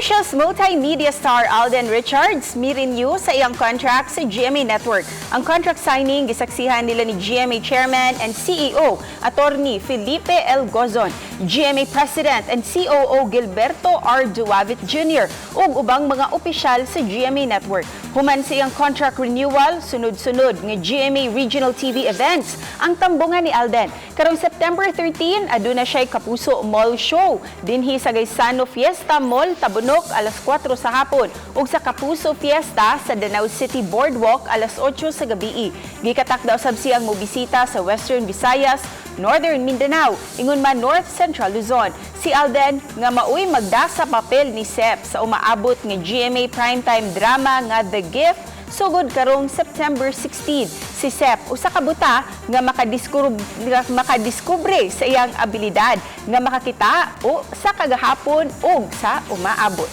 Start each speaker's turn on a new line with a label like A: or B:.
A: Ambitious multimedia star Alden Richards mi-renew sa iyang contract sa GMA Network. Ang contract signing gisaksihan nila ni GMA Chairman and CEO Attorney Felipe L. Gozon, GMA President and COO Gilberto R. Duavit Jr. ug ubang mga opisyal sa GMA Network. Human sa iyang contract renewal, sunod-sunod nga GMA Regional TV events ang tambungan ni Alden. Karong September 13, aduna siya Kapuso Mall Show dinhi sa Gaisano Fiesta Mall, Tabunok, alas 4 sa hapon ug sa Kapuso Fiesta sa Danao City Boardwalk, alas 8 sa gabii. Gikatakda usab siyang mobisita sa Western Visayas, Northern Mindanao, ingon man North Central Luzon. Si Alden nga maoy magdasa papel ni Sep sa umaabot nga GMA primetime drama nga The Gift sugod karong September 16. Si Sep usa ka buta nga makadiskubre sa iyang abilidad nga makakita o sa kagahapon ug sa umaabot.